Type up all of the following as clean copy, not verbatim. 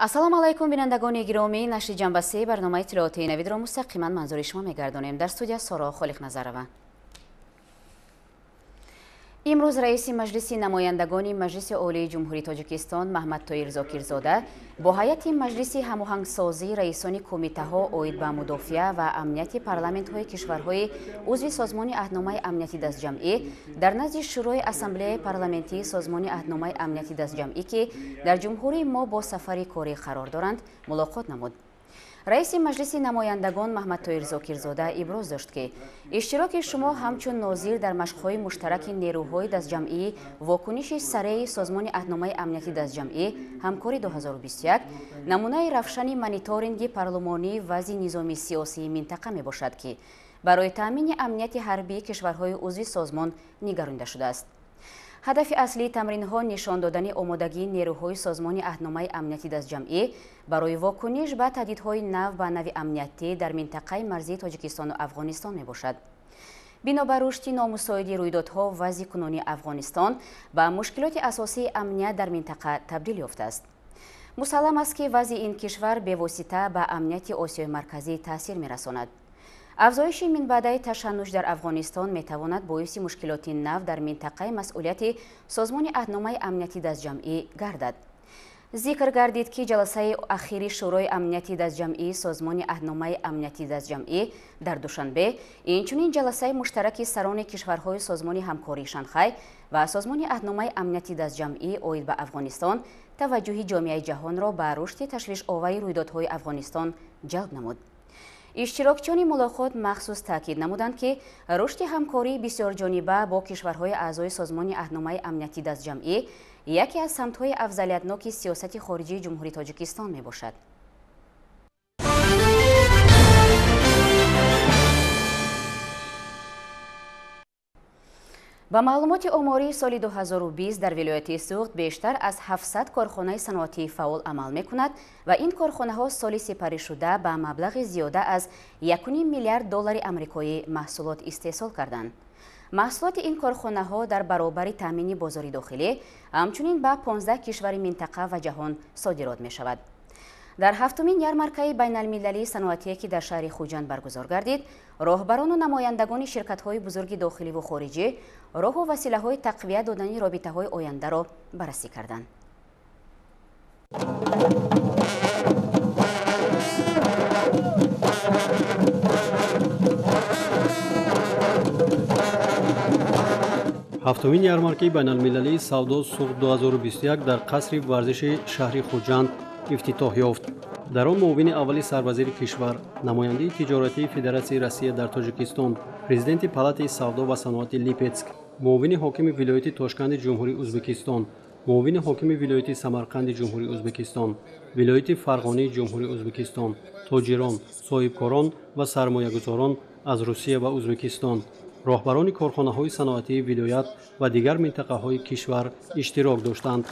Ассалому алайкум, бинандагони гиромӣ. Нашри ҷанбаси барномаи иттилоотии навидро мустақиман манзури шумо мегардонем. Дар студия Соро Холиқназарова. Имрӯз раиси Маҷлиси намояндагони Маҷлиси Олии Ҷумҳурии Тоҷикистон Маҳмадтоир Зокирзода бо ҳайати Маҷлиси ҳамоҳангсозии раисони кумитаҳо оид ба мудофиа ва амнияти парламентҳои кишварҳои узви Созмони аҳдномаи амнияти дастҷамъӣ дар назди Шӯрои Ассамблеяи парламентии Созмони аҳдномаи амнияти дастҷамъӣ, ки дар ҷумҳурии мо бо сафари корӣ қарор доранд, мулоқот намуд. Раиси Маҷлиси намояндагон Маҳмадтоир Зокирзода иброз дошт, ки иштироки шумо ҳамчун нозир дар машқҳои муштараки нерӯҳои дастҷамъии вокуниши сареи Созмони аҳдномаи амнияти дастҷамъӣ ҳамкори 2021 намунаи равшани мониторинги парлумонии вазъи низоми сиёсии минтақа мебошад, ки барои таъмини амнияти ҳарбии кишварҳои узви созмон нигаронида шудааст. Ҳадафи аслии тамринҳо нишон додани омодагии нерӯҳои Созмони аҳдномаи амнияти дастҷамъӣ барои вокуниш ба таҳдидҳои нав ба нави амниятӣ дар минтақаи марзии Тоҷикистону Афғонистон мебошад. Бино ба рушди номусоиди рӯйдодҳо, вазъи кунунии Афғонистон ба мушкилоти асосии амният дар минтақа табдил ёфтааст. Мусаллам аст, ки вазъи ин кишвар бевосита ба амнияти Осиёи Марказӣ таъсир мерасонад. Афзоиши минбаъдаи ташаннуш дар Афғонистон метавонад боиси мушкилоти нав дар минтақаи масъулияти Созмони аҳдномаи амнияти дастҷамъӣ гардад. Зикр гардид, ки ҷаласаи ахири Шӯрои амнияти дастҷамъии Созмони аҳдномаи амнияти дастҷамъӣ дар Душанбе, инчунин ҷаласаи муштараки сарони кишварҳои Созмони ҳамкории Шанхай ва Созмони аҳдномаи амнияти дастҷамъӣ оид ба Афғонистон таваҷҷӯҳи ҷомеаи ҷаҳонро ба рушди ташвишовари рӯйдодҳои Афғонистон ҷалб намуд. Иштирокчиёни мулоқот махсус таъкид намуданд, ки рушди ҳамкории бисёрҷониба бо кишварҳои аъзои Созмони аҳдномаи амнияти дастҷамъӣ яке аз самтҳои афзалиятноки сиёсати хориҷии Ҷумҳурии Тоҷикистон мебошад. Ба маълумоти омории соли 2020 дар вилояти Суғд бештар аз 700 корхонаи саноатии фаъол амал мекунад ва ин корхонаҳо соли сипаришуда ба маблағи зиёда аз 1,5 миллиард доллари амрикоӣ маҳсулот истеҳсол карданд. Маҳсулоти ин корхонаҳо дар баробари таъмини бозори дохилӣ ҳамчунин ба 15 кишвари минтақа ва ҷаҳон содирот мешавад. Дар ҳафтумин ярмаркаи байналмилалии саноатие, ки дар шаҳри Хуҷанд баргузор гардид, роҳбарону намояндагони ширкатҳои бузурги дохиливу хориҷӣ роҳу василаҳои тақвият додани робитаҳои ояндаро баррасӣ карданд. Ҳафтумин ярмаркаи байналмилалии савдо Суғд 2021 дар қасри варзиши шаҳри Хуҷанд ифтитоҳ ёфт. Дар он муовини аввали сарвазири кишвар, намояндаи тиҷоратии Федератсияи Россия дар Тоҷикистон, президенти Палатаи савдо ва саноати Липетск, муовини ҳокими вилояти Тошканди Ҷумҳурии Ӯзбекистон, муовини ҳокими вилояти Самарқанди Ҷумҳурии Ӯзбекистон, вилояти Фарғонии Ҷумҳурии Ӯзбекистон, тоҷирон, соҳибкорон ва сармоягузорон аз Русия ва Ӯзбекистон, роҳбарони корхонаҳои саноатии вилоят ва дигар минтақаҳои кишвар иштирок доштанд.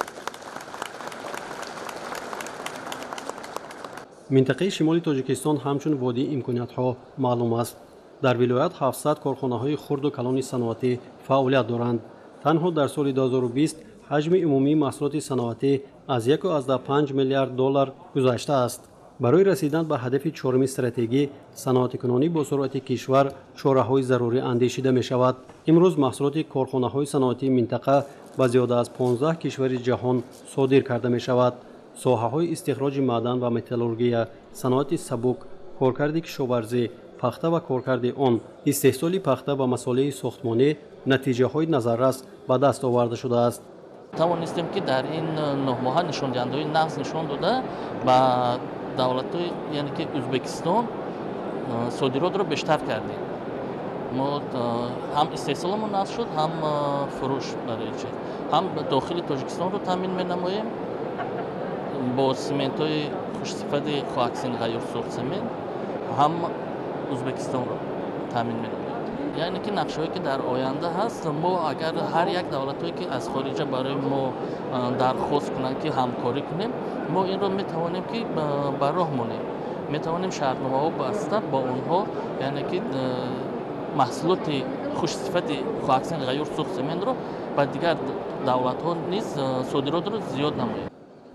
Минтақаи шимоли Тоҷикистон ҳамчун водии имкониятҳо маълум аст. Дар вилоят 700 корхонаҳои хурду калони саноатӣ фаъолият доранд. Танҳо дар соли 2020 ҳаҷми умумии маҳсулоти саноатӣ аз 1,5 миллиард доллар гузаштааст. Барои расидан ба ҳадафи чоруми стратегӣ саноатикунонӣ бо суръати кишвар чораҳои зарурӣ андешида мешавад. Имрӯз маҳсулоти корхонаҳои саноатии минтақа ба зиёда аз 15 кишвари ҷаҳон содир карда мешавад. Соҳаҳои истихроҷи маъдан ва металлургия, саноати сабук, коркарди кишоварзӣ, пахта ва коркарди он, истеҳсоли пахта ва масолеҳи сохтмонӣ натиҷаҳои назаррас ба даст оварда шудааст. Тавонистем, ки дар ин 9 моҳа нишондиҳандаҳои нағз нишон дода ба давлатҳои, яъне ки Ӯзбекистон содиротро бештар кардем. Мо ҳам истеҳсоламон нағз шуд, ҳам фурӯш барои чи, ҳам дохили Тоҷикистонро таъмин менамоем бо сементҳои хушсифати коаксин ғайёр сурхсемент, ҳам Ӯзбекистонро таъмин менамоем. Яъне ки нақшаҳое ки дар оянда ҳаст, мо агар ҳар як давлатҳое ки аз хориҷа барои мо дархост кунанд, ки ҳамкорӣ кунем, мо инро метавонем ки ба роҳ монем. Метавонем шартномаҳо баста бо онҳо, яъне ки маҳсулоти хушсифати коаксин ғайёр сурхсементро ба дигар давлатҳо низ содиротро зиёд намоем.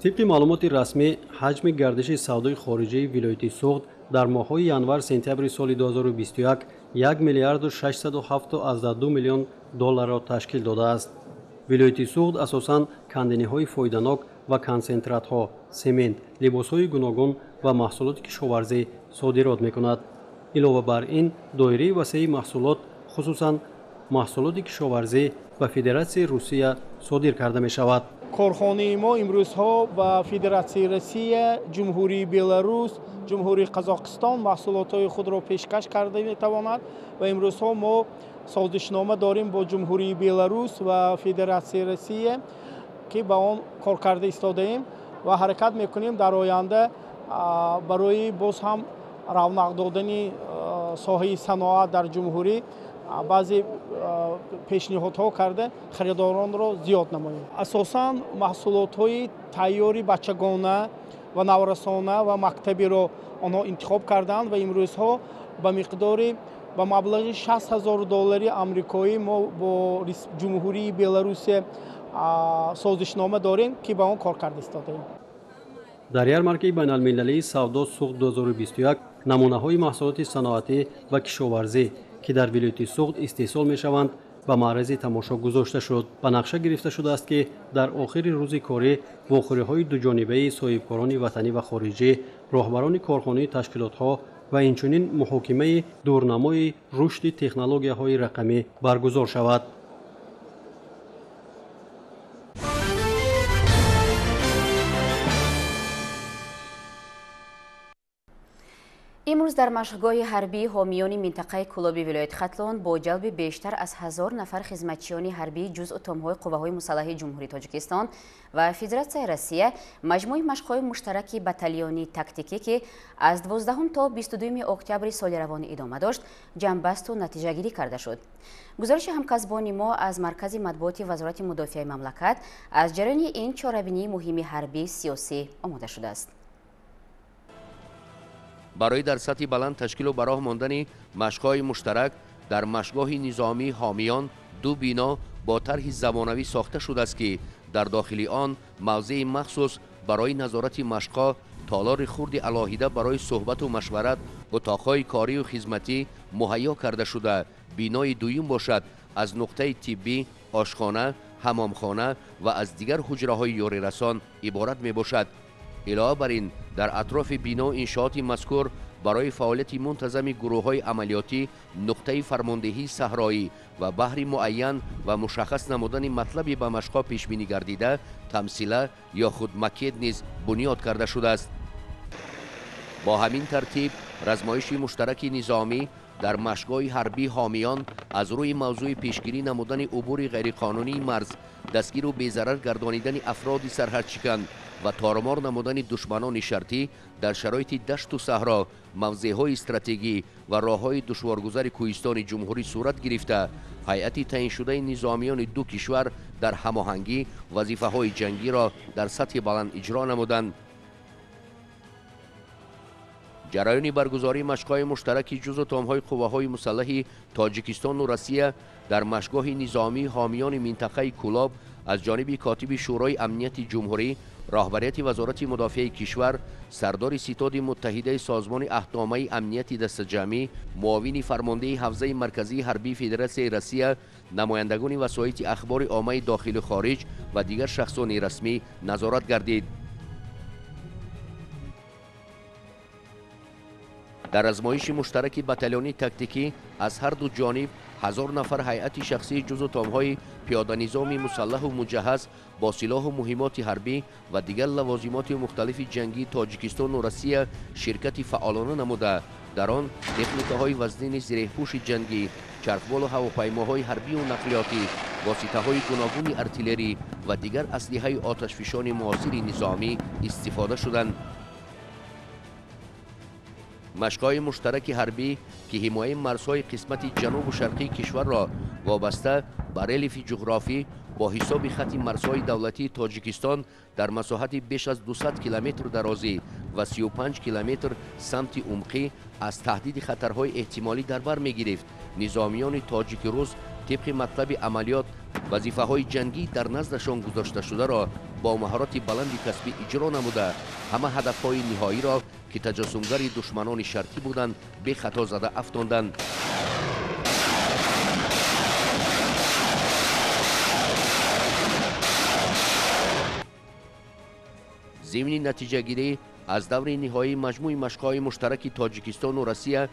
Тибқи маълумоти расмӣ, ҳаҷми гардиши савдои хориҷии вилояти Суғд дар моҳҳои январ-сентябри соли 2021 1 миллиарду 607,2 миллион долларро ташкил додааст. Вилояти Суғд асосан кандиниҳои фоиданок ва консентратҳо, семент, либосҳои гуногун ва маҳсулоти кишоварзӣ содирот мекунад. Илова бар ин, доираи васеи маҳсулот, хусусан маҳсулоти кишоварзӣ, ба Федератсияи Русия содир карда мешавад. Корхонаи мо имрӯзҳо ба Федератсияи Россия, Ҷумҳурии Беларус, Ҷумҳурии Қазоқистон маҳсулотҳои худро пешкаш карда метавонад ва имрӯзҳо мо созишнома дорем бо Ҷумҳурии Беларус ва Федератсияи Россия, ки ба он кор карда истодаем ва ҳаракат мекунем дар оянда барои боз ҳам равнақ додани соҳаи саноат дар ҷумҳурӣ баъзе пешниҳодҳо карда харидоронро зиёд намоем. Асосан маҳсулотҳои тайёри бачагона ва наврасона ва мактабиро онҳо интихоб карданд ва имрӯзҳо ба миқдори ба маблағи 60 000 доллари амрикоӣ мо бо Ҷумҳурии Беларусия созишнома дорем, ки ба он кор карда истодаем. Дар ярмаркаи байналмилалии савдо Суғд 2021 намунаҳои маҳсулоти саноатӣ ва кишоварзӣ, ки дар вилояти Суғд истеҳсол мешаванд, ба маърази тамошо гузошта шуд. Ба нақша гирифта шудааст, ки дар охири рӯзи корӣ вохӯриҳои дуҷонибаи соҳибкорони ватанӣ ва хориҷӣ, роҳбарони корхонаи ташкилотҳо ва инчунин муҳокимаи дурнамои рушди технологияҳои рақамӣ баргузор шавад. Имрӯз дар машқгоҳи ҳарбии ҳомиёни минтақаи Кӯлоби вилояти Хатлон бо ҷалби бештар аз 1000 нафар хизматчиёни ҳарбии ҷузъу томҳои қувваҳои мусаллаҳи Ҷумҳурии Тоҷикистон ва Федератсияи Россия маҷмӯи машқҳои муштараки батальонии тактикӣ, ки аз 12 то 22 октябри соли равон идома дошт, ҷамъбасту натиҷагирӣ карда шуд. Гузориши ҳамкасбони мо аз маркази матбуоти Вазорати мудофиаи мамлакат аз ҷараёни ин чорабинии муҳими ҳарбии сиёсӣ омода шудааст. Барои дар сатҳи баланд ташкилу ба роҳ мондани машқҳои муштарак дар машқгоҳи низомии ҳомиён ду бино бо тарҳи замонавӣ сохта шудааст, ки дар дохили он мавзеи махсус барои назорати машқҳо, толори хурди алоҳида барои суҳбату машварат, утоқҳои корию хизматӣ муҳайё карда шуда, бинои дуюм бошад аз нуқтаи тиббӣ, ошхона, ҳамомхона ва аз дигар ҳуҷраҳои ёрирасон иборат мебошад. Илова бар ин, дар атрофи бино иншооти мазкур барои фаъолияти мунтазами гурӯҳҳои амалиётӣ, нуқтаи фармондеҳии саҳроӣ ва баҳри муайян ва мушаххас намудани матлаби ба машқҳо пешбинӣ гардида, тамсила ё худ макет низ бунёд карда шудааст. Бо ҳамин тартиб, размоиши муштараки низомӣ дар машқгоҳи ҳарбии ҳомиён аз рӯи мавзӯи пешгирӣ намудани убури ғайриқонунии марз, дастгиру безарар гардонидани афроди сарҳадшикан ва тормор намудани душманони шартӣ дар шароити дашту саҳро, мавзеъҳои стратегӣ ва роҳҳои душворгузари кӯҳистони ҷумҳурӣ сурат гирифта, ҳайати таъиншудаи низомиёни ду кишвар дар ҳамоҳангӣ вазифаҳои ҷангиро дар сатҳи баланд иҷро намуданд. Ҷараёни баргузории машқҳои муштараки ҷузъу томҳои қувваҳои мусаллаҳи Тоҷикистону Россия дар машқгоҳи низомии ҳомиёни минтақаи Кӯлоб аз ҷониби котиби Шӯрои амнияти ҷумҳурӣ, роҳбарияти Вазорати мудофиаи кишвар, сардори Ситоди Муттаҳидаи Созмони Аҳдномаи Амнияти дастаҷамъӣ, муовини фармондеҳи ҳавзаи марказии ҳарбии Федератсияи Россия, намояндагони васоити ахбори оммаи дохилу хориҷ ва дигар шахсони расмӣ назорат гардид. Дар азмоиши муштараки батальони тактикӣ аз ҳар ду ҷониб 1000 нафар ҳайати шахсии ҷузъу томҳои пиёданизоми мусаллаҳу муҷаҳҳаз бо силоҳу муҳимоти ҳарбӣ ва дигар лавозимоти мухталифи ҷангии Тоҷикистону Россия ширкати фаъолона намуда, дар он техникаҳои вазнини зиреҳпӯши ҷангӣ, чархболу ҳавопаймоҳои ҳарбию нақлиётӣ, воситаҳои гуногуни артиллерӣ ва дигар аслиҳаи оташфишони муосири низомӣ истифода шуданд. Машқҳои муштараки ҳарбӣ, ки ҳимояи марзҳои қисмати ҷанубу шарқии кишварро вобаста ба релефи ҷуғрофӣ бо ҳисоби хатти марзҳои давлатии Тоҷикистон дар масоҳати беш аз 200 километр дарозӣ ва 35 километр самти умқӣ аз таҳдиди хатарҳои эҳтимолӣ дар бар мегирифт, низомиёни тоҷики рус тибқи матлаби амалиёт вазифаҳои ҷангӣ дар наздашон гузошташударо бо маҳорати баланди касбӣ иҷро намуда, ҳама ҳадафҳои ниҳоиро, ки таҷассумгари душманони шартӣ буданд, бехато зада афтонданд. Зимни натиҷагирӣ аз даври ниҳоии маҷмӯи машқҳои муштараки Тоҷикистону Россия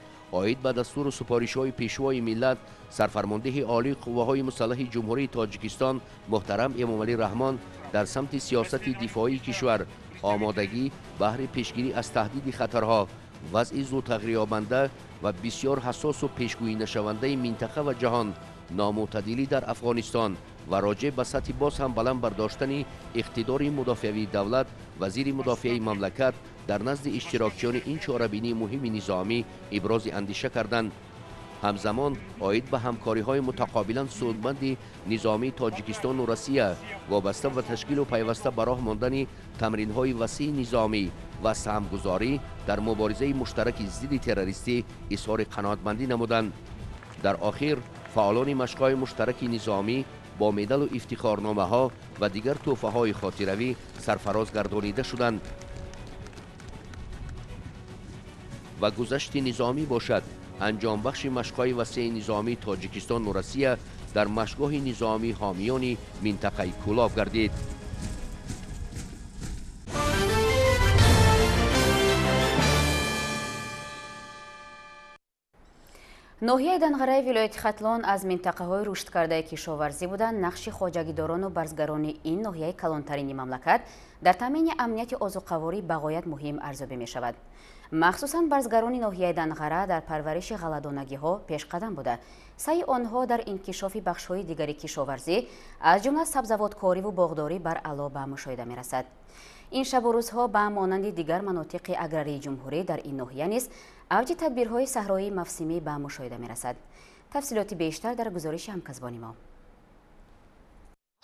оид ба дастуру супоришҳои Пешвои миллат, сарфармондеҳи олии қувваҳои мусаллаҳи Ҷумҳурии Тоҷикистон муҳтарам Эмомалӣ Раҳмон дар самти сиёсати дифоии кишвар, омодагӣ баҳри пешгирӣ аз таҳдиди хатарҳо, вазъи зудтағйирёбанда ва бисёр ҳассосу пешгӯинашавандаи минтақа ва ҷаҳон, номӯътадилӣ дар Афғонистон ва роҷеъ ба сатҳи боз ҳам баланд бардоштани иқтидори мудофиавии давлат, вазири мудофиаи мамлакат дар назди иштирокчиёни ин чорабинии муҳими низомӣ ибрози андеша карданд. Ҳамзамон оид ба ҳамкориҳои мутақобилан судманди низомии Тоҷикистону Россия вобаста ба ташкилу пайваста ба роҳ мондани тамринҳои васеи низомӣ ва саҳмгузорӣ дар муборизаи муштараки зидди террористӣ изҳори қаноатмандӣ намуданд. Дар охир фаъолони машқҳои муштараки низомӣ бо медалу ифтихорномаҳо ва дигар тӯҳфаҳои хотиравӣ сарфароз гардонида шуданд. Ва гузашти низомӣ бошад анҷомбахши машқҳои васеи низомии Тоҷикистону Россия дар машқгоҳи низомии ҳомиёни минтақаи Кӯлоб гардид. Ноҳияи Данғараи вилояти Хатлон аз минтақаҳои рушдкардаи кишоварзӣ буда, нақши хоҷагидорону барзгарони ин ноҳияи калонтарини мамлакат дар таъмини амнияти озуқаворӣ ба ғоят муҳим арзёбӣ мешавад. Махсусан барзгарони ноҳияи Данғара дар парвариши ғалладонагиҳо пешқадам буда, саъи онҳо дар инкишофи бахшҳои дигари кишоварзӣ, аз ҷумла сабзавоткориву боғдорӣ баръало ба мушоҳида мерасад. Ин шабу рӯзҳо ба монанди дигар манотиқи аграрии ҷумҳурӣ дар ин ноҳия низ авҷи тадбирҳои саҳроии мавсимӣ ба мушоҳида мерасад. Тафсилоти бештар дар гузориши ҳамкасбони мо.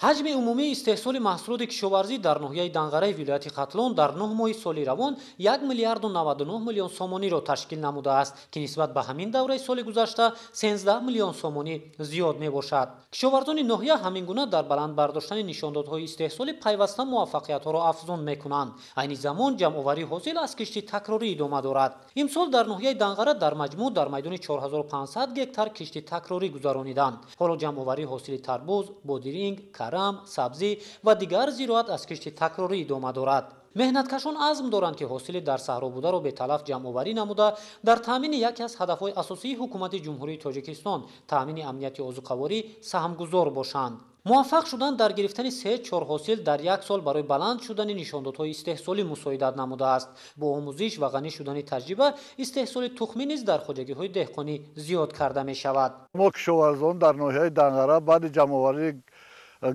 Ҳаҷми умумии истеҳсоли маҳсулоти кишоварзӣ дар ноҳияи Данғараи вилояти Хатлон дар 9 моҳи соли равон 1 миллиарду 99 миллион сомониро ташкил намудааст, ки нисбат ба ҳамин давраи соли гузашта 13 миллион сомонӣ зиёд мебошад. Кишоварзони ноҳия ҳамин гуна дар баланд бардоштани нишондодҳои истеҳсолӣ пайваста муваффақиятҳоро афзун мекунанд. Айни замон ҷамъоварии ҳосил аз кишти такрорӣ идома дорад. Имсол дар ноҳияи Данғара дар маҷмӯъ дар майдони 4500 гектар кишти такрорӣ гузарониданд. Ҳоло ҷамъоварии ҳосили тарбуз, бодиринг, карам, сабзӣ ва дигар зироат аз кишти такрорӣ идома дорад. Меҳнаткашон азм доранд, ки ҳосили дар саҳро бударо беталаф ҷамъоварӣ намуда, дар таъмини яке аз ҳадафҳои асосии ҳукумати Ҷумҳурии Тоҷикистон таъмини амнияти озуқаворӣ саҳмгузор бошанд. Муваффақ шудан дар гирифтани 3-4 ҳосил дар як сол барои баланд шудани нишондодҳои истеҳсолӣ мусоидат намудааст. Бо омӯзиш ва ғанӣ шудани таҷриба истеҳсоли тухмӣ низ дар хоҷагиҳои деҳқонӣ зиёд карда мешавад. Мо кишоварзон дар ноҳияи Данғара баъди ҷамъоварии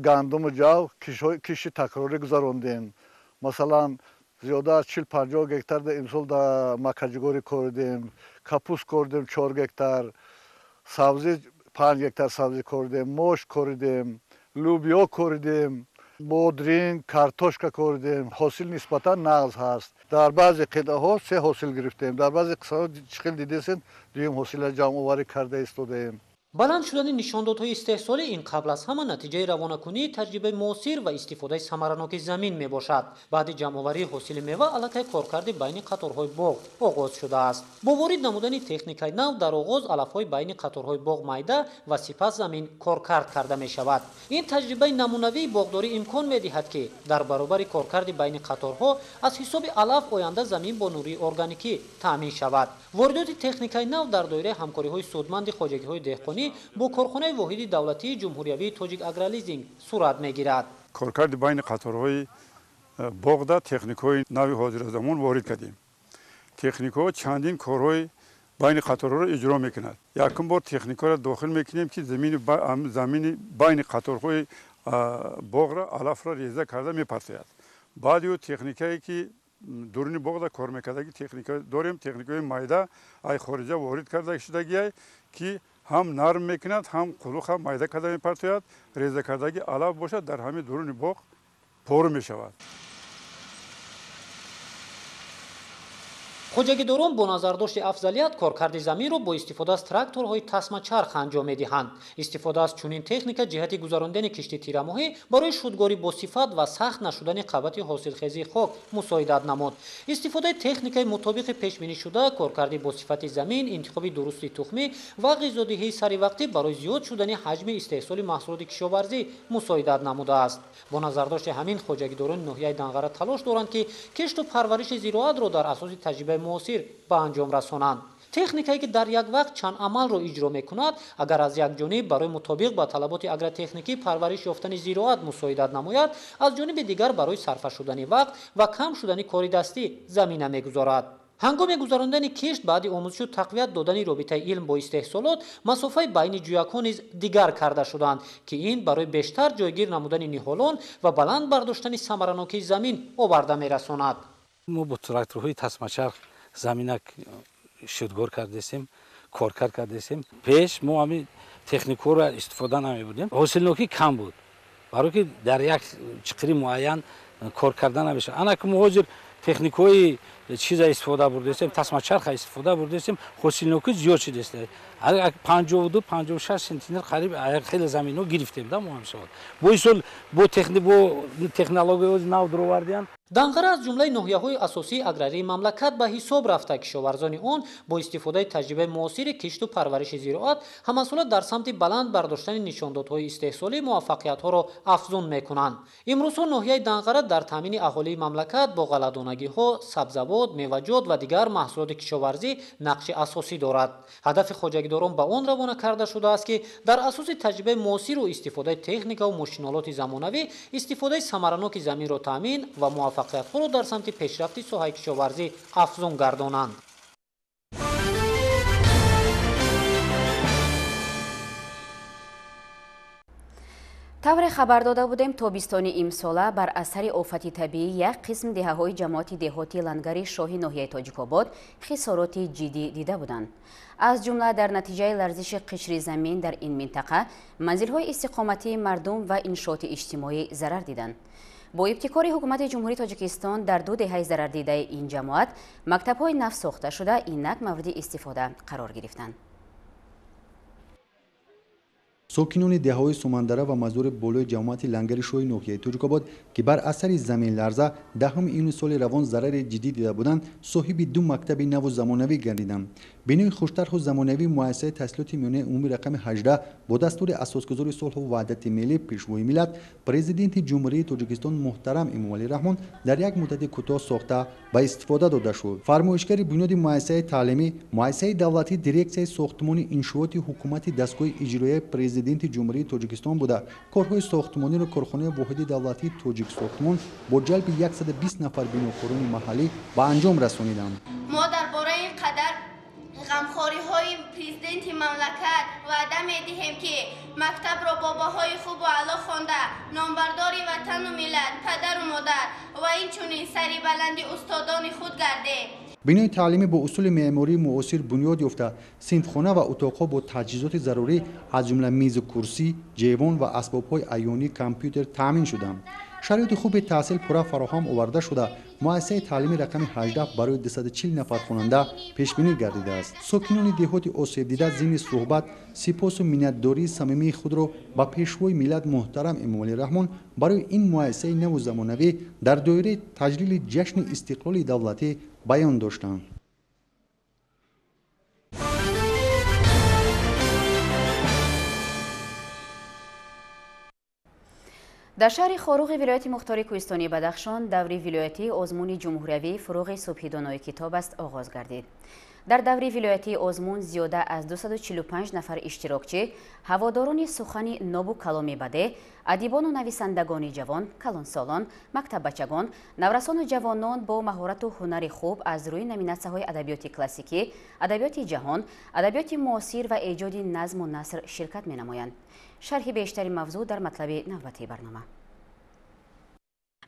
гандуму ҷав кишти такрорӣ гузарондем. Масалан, зиёда аз 40-50 гектар имсол дар макаҷугорӣ коридем, капуст коридем 4 гектар, сабзӣ 5 гектар сабзӣ коридем, мош коридем, лӯбиё коридем, бодринг, картошка коридем. Ҳосил нисбатан нағз ҳаст. Дар баъзе қитъаҳо 3 ҳосил гирифтем, дар баъзе қисмҳо чӣ хел дидесен дуюм ҳосила ҷамъоварӣ карда истодаем. Баланд шудани нишондодҳои истеҳсолӣ ин қабл аз ҳама натиҷаи равонакунии таҷрибаи муосир ва истифодаи самараноки замин мебошад. Баъди ҷамъоварии ҳосили мева аллакай коркарди байни қаторҳои боғ оғоз шудааст. Бо ворид намудани техникаи нав дар оғоз алафҳои байни қаторҳои боғ майда ва сипас замин коркард карда мешавад. Ин таҷрибаи намунавии боғдорӣ имкон медиҳад, ки дар баробари коркарди байни қаторҳо аз ҳисоби алаф оянда замин бо нурии органикӣ таъмин шавад. Воридоти техникаи нав дар доираи ҳамкориҳои судманди хоҷагиҳои деҳқонӣ бо корхонаи воҳиди давлатии ҷумҳуриявии Тоҷик Агролизинг сурат мегирад. Коркарди байни қаторҳои боғда техникаҳои нави ҳозиразамон ворид кардем. Техникаҳо чандин корҳои байни қаторҳоро иҷро мекунад. Якум бор техникаро дохил мекунем, ки замини байни қаторҳои боғро алафро реза карда мепартояд. Баъди ӯ техникае ки дуруни боғда кор мекардаги техника дорем, техникаҳои майда ай хориҷа ворид карда шудагиай, ки ҳам нарм мекунад, ҳам қулуха майда карда мепартояд. Реза кардаги алаф бошад, дар ҳамин дуруни боғ пору мешавад. Хоҷагидорон бо назардошти афзалият коркарди заминро бо истифода аз тракторҳои тасмачарх анҷом медиҳанд. Истифода аз чунин техника ҷиҳати гузарондани кишти тирамоҳӣ барои шудгори босифат ва сахт нашудани қабати ҳосилхезии хок мусоидат намуд. Истифодаи техникаи мутобиқи пешбинишуда, коркарди босифати замин, интихоби дурусти тухмӣ ва ғизодиҳии саривақтӣ барои зиёд шудани ҳаҷми истеҳсоли маҳсулоти кишоварзӣ мусоидат намудааст. Бо назардошти ҳамин хоҷагидорони ноҳияи Данғара талош доранд, ки кишту парвариши зироатро дар асоси таҷрибаи муосир ба анҷом расонанд. Техникае, ки дар як вақт чанд амалро иҷро мекунад, агар аз як ҷониб барои мутобиқ ба талаботи агротехникӣ парвариш ёфтани зироат мусоидат намояд, аз ҷониби дигар барои сарфа шудани вақт ва кам шудани кори дастӣ замина мегузорад. Ҳангоми гузарондани кишт баъди омӯзишу тақвият додани робитаи илм бо истеҳсолот, масофаи байни ҷӯякҳо низ дигар карда шуданд, ки ин барои бештар ҷойгир намудани ниҳолон ва баланд бардоштани самаранокии замин оварда мерасонад. Мо бо тракторҳои тасмачарх замина шудгор кардесем, коркард кардесем. Пеш мо ҳамин техникаро истифода намебурдем. Ҳосилнокӣ кам буд, барое ки дар як чиқири муайян кор карда намешавад. Ана ки мо ҳозир техникаҳои чиза истифода бурдесем, тасмачарха истифода бурдесем, ҳосилнокӣ зиёд шудест. 52 56 сентнер қариб хеле заминҳо гирифтем да мо ҳамсол. Бо ин сол бо технологияҳои нав дуровардиан. Данғара аз ҷумлаи ноҳияҳои асосии аграрии мамлакат ба ҳисоб рафта, кишоварзони он бо истифодаи таҷрибаи муосири кишту парвариши зироат ҳамасола дар самти баланд бардоштани нишондодҳои истеҳсолӣ муваффақиятҳоро афзун мекунанд. Имрӯзҳо ноҳияи Данғара дар таъмини аҳолии мамлакат бо ғалладонагиҳо, сабзавот, меваҷот ва дигар маҳсулоти кишоварзӣ нақши асосӣ дорад. Ҳадафи хоҷагидорон ба он равона карда шудааст, ки дар асоси таҷрибаи муосиру истифодаи техникаву мошинолоти замонавӣ истифодаи самараноки заминро таъмин ва муваффақиятҳоро дар самти пешрафти соҳаи кишоварзӣ афзун гардонанд. Тавре хабар дода будем, тобистони имсола бар асари офати табиӣ як қисм деҳаҳои ҷамоати деҳоти Лангари шоҳи ноҳияи Тоҷикобод хисороти ҷиддӣ дида буданд. Аз ҷумла дар натиҷаи ларзиши қишри замин дар ин минтақа манзилҳои истиқоматии мардум ва иншооти иҷтимоӣ зарар диданд. Бо ибтикори ҳукумати Ҷумҳурии Тоҷикистон дар ду деҳаи зарардидаи ин ҷамоат мактабҳои нав сохта шуда инак мавриди истифода қарор гирифтанд. Сокинони деҳаҳои Сумандара ва Мазори болои ҷамоати Лангари шоҳи ноҳияи Тоҷикобод, ки бар асари заминларза 10 июни соли равон зарари ҷиддӣ дида буданд, соҳиби ду мактаби наву замонавӣ гардиданд. Бинои хуштарҳу замонавии муассисаи таҳсилоти миёнаи умумӣ рақами 18 бо дастури асосгузори сулҳу ваҳдати миллӣ, Пешвои миллат, Президенти Ҷумҳурии Тоҷикистон муҳтарам Эмомалӣ Раҳмон дар як муддати кӯтоҳ сохта ба истифода дода шуд. Фармоишгари бунёди муассисаи таълимӣ, муассисаи давлатии дирексияи сохтмони иншооти ҳукумати дастгоҳи иҷроияи Президенти Ҷумҳурии Тоҷикистон буда, корҳои сохтмониро корхонаи воҳиди давлатии Тоҷиксохтмон бо ҷалби 120 нафар бинокорони маҳаллӣ ба анҷом расониданд. Мо дар бораи ин қадар ғамхориҳои президенти мамлакат ваъда медиҳем, ки мактабро бо баҳои хубу аъло хонда, номбардори ватану миллат, падару модар ва инчунин сари баланди устодони худ гардем. Бинои таълимӣ бо усули меъмории муосир бунёд ёфта, синфхона ва утоқҳо бо таҷҳизоти зарурӣ аз ҷумла мизу курсӣ, ҷевон ва асбобҳои аёнии компютер таъмин шуданд. Шароити хуби таҳсил пурра фароҳам оварда шуда, муассисаи таълимӣ рақами 18 барои 240 нафар хонанда пешбинӣ гардидааст. Сокинони деҳоти осебдида зимни суҳбат сипосу миннатдории самимии худро ба Пешвои миллат муҳтарам Эмомалӣ Раҳмон барои ин муассисаи наву замонавӣ дар доираи таҷлили ҷашни истиқлоли давлатӣ баён доштанд. Дар шаҳри Хоруғи вилояти мухтори кӯҳистонии Бадахшон даври вилоятии озмуни ҷумҳуриявии фуруғи субҳидонои китоб аст оғоз гардид. Дар даври вилоятии озмун зиёда аз 245 нафар иштирокчӣ, ҳаводорони сухани нобу каломи баде, адибону нависандагони ҷавон, калонсолон, мактаббачагон, наврасону ҷавонон бо маҳорату ҳунари хуб аз рӯи номинатсияҳои адабиёти классикӣ, адабиёти ҷаҳон, адабиёти муосир ва эҷоди назму наср ширкат менамоянд. Шарҳи бештари мавзӯъ дар матлаби навбатии барнома.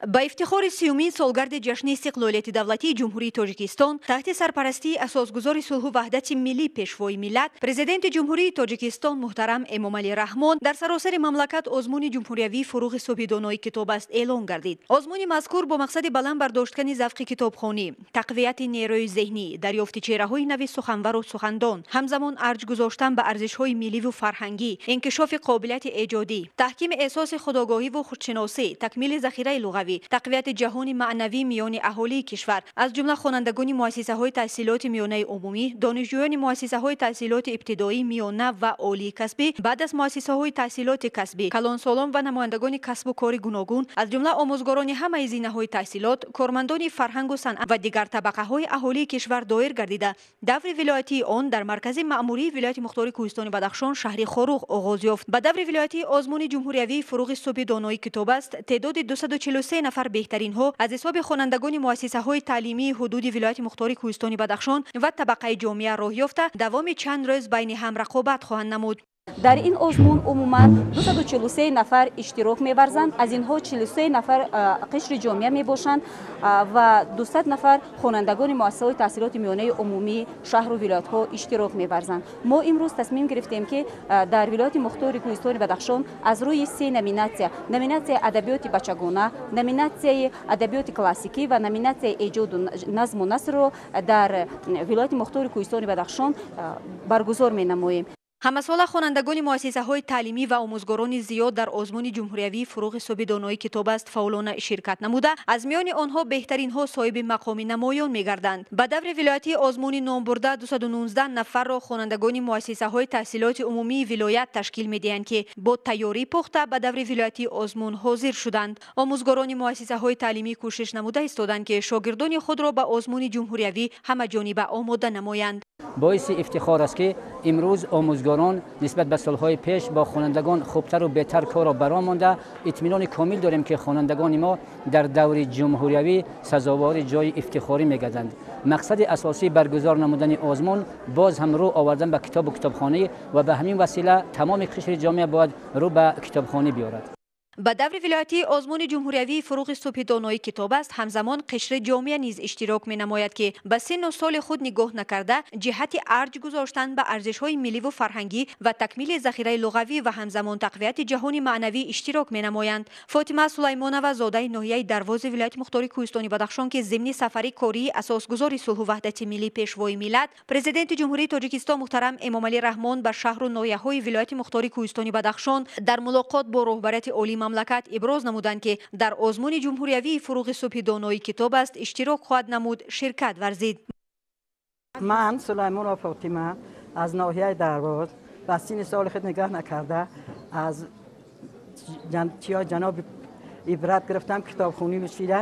Ба ифтихори сиюмин солгарди ҷашни истиқлолияти давлатии Ҷумҳурии Тоҷикистон таҳти сарпарастии асосгузори сулҳу ваҳдати миллӣ, Пешвои миллат, Президенти Ҷумҳурии Тоҷикистон муҳтарам Эмомалӣ Раҳмон дар саросари мамлакат озмуни ҷумҳуриявии «Фуруғи субҳи донои китоб аст» эълон гардид. Озмуни мазкур бо мақсади баланд бардоштани завқи китобхонӣ, тақвияти нерӯи зеҳнӣ, дарёфти чеҳраҳои нави суханвару сухандон, ҳамзамон арҷ гузоштан ба арзишҳои милливу фарҳангӣ, инкишофи қобилияти эҷодӣ, таҳкими эҳсоси худогоҳиву худшиносӣ, такмили захираи луғавӣ, тақвияти ҷаҳони маънавӣ миёни аҳолии кишвар, аз ҷумла хонандагони муассисаҳои таҳсилоти миёнаи умумӣ, донишҷӯёни муассисаҳои таҳсилоти ибтидоӣ, миёна ва олии касбӣ, баъд аз муассисаҳои таҳсилоти касбӣ, калонсолон ва намояндагони касбу кори гуногун, аз ҷумла омӯзгорони ҳамаи зинаҳои таҳсилот, кормандони фарҳангу санъат ва дигар табақаҳои аҳолии кишвар доир гардида, даври вилоятии он дар маркази маъмурии вилояти мухтори Кӯҳистони Бадахшон, шаҳри Хоруғ оғоз ёфт. Ба даври вилоятии озмуни ҷумҳуриявии «Фуруғи субҳи донои китоб аст» теъдоди 243 нафар беҳтаринҳо аз ҳисоби хонандагони муассисаҳои таълимии ҳудуди вилояти мухтори Кӯҳистони Бадахшон ва табақаи ҷомеа роҳ ёфта, давоми чанд рӯз байни ҳам рақобат хоҳанд намуд. Дар ин озмун умуман 243 нафар иштирок меварзанд. Аз инҳо 43 нафар қишри ҷомеа мебошанд ва 200 нафар хонандагони муассисаҳои таҳсилоти миёнаи умумии шаҳру вилоятҳо иштирок меварзанд. Мо имрӯз тасмим гирифтем, ки дар вилояти мухтори Кӯҳистони Бадахшон аз рӯи се номинатсия: номинатсияи адабиёти бачагона, номинатсияи адабиёти классикӣ ва номинатсияи эҷоду назму насрро дар вилояти мухтори Кӯҳистони Бадахшон баргузор менамоем. Ҳамасола хонандагони муассисаҳои таълимӣ ва омӯзгорони зиёд дар озмуни ҷумҳуриявии «Фуруғи субҳи донои китоб аст» фаъолона ширкат намуда, аз миёни онҳо беҳтаринҳо соҳиби мақоми намоён мегарданд. Ба даври вилоятии озмуни номбурда 219 нафарро хонандагони муассисаҳои таҳсилоти умумии вилоят ташкил медиҳанд, ки бо тайёрии пухта ба даври вилоятии озмун ҳозир шуданд. Омӯзгорони муассисаҳои таълимӣ кӯшиш намуда истоданд, ки шогирдони худро ба озмуни ҷумҳуриявӣ ҳамаҷониба омода намоянд. Боиси ифтихор аст, ки имрӯз омӯзгорон нисбат ба солҳои пеш бо хонандагон хубтару беҳтар корро баро монда, итминони комил дорем, ки хонандагони мо дар даври ҷумҳуриявӣ сазовори ҷои ифтихорӣ мегарданд. Мақсади асосии баргузор намудани озмун боз ҳам рӯ овардан ба китобу китобхонӣ ва ба ҳамин васила тамоми қишри ҷомеа бояд рӯ ба китобхонӣ биёрад. Ба даври вилоятии озмуни ҷумҳуриявии «Фуруғи субҳи донои китоб аст» ҳамзамон қишри ҷомеа низ иштирок менамояд, ки ба синну соли худ нигоҳ накарда, ҷиҳати арҷ гузоштан ба арзишҳои милливу фарҳангӣ ва такмили захираи луғавӣ ва ҳамзамон тақвияти ҷаҳони маънавӣ иштирок менамоянд. Фотима Сулаймонова, зодаи ноҳияи Дарвози вилояти мухтори Кӯҳистони Бадахшон, ки зимни сафари кории асосгузори сулҳу ваҳдати миллӣ, Пешвои миллат, Президенти Ҷумҳурии Тоҷикистон муҳтарам Эмомалӣ Раҳмон ба шаҳру ноҳияҳои вилояти мухтори Кӯҳистони Бадахшон дар мулоқот бо роҳбарияти олии мамлакат иброз намуданд, ки дар озмуни ҷумҳуриявии «Фуруғи субҳи донои китоб аст» иштирок хоҳад намуд, ширкат варзид. Ман Сулаймонова Фотима аз ноҳияи Дарвоз ба синни соли худ нигоҳ накарда, аз ҷаноби ибрат гирифтам, китобхонӣ шида.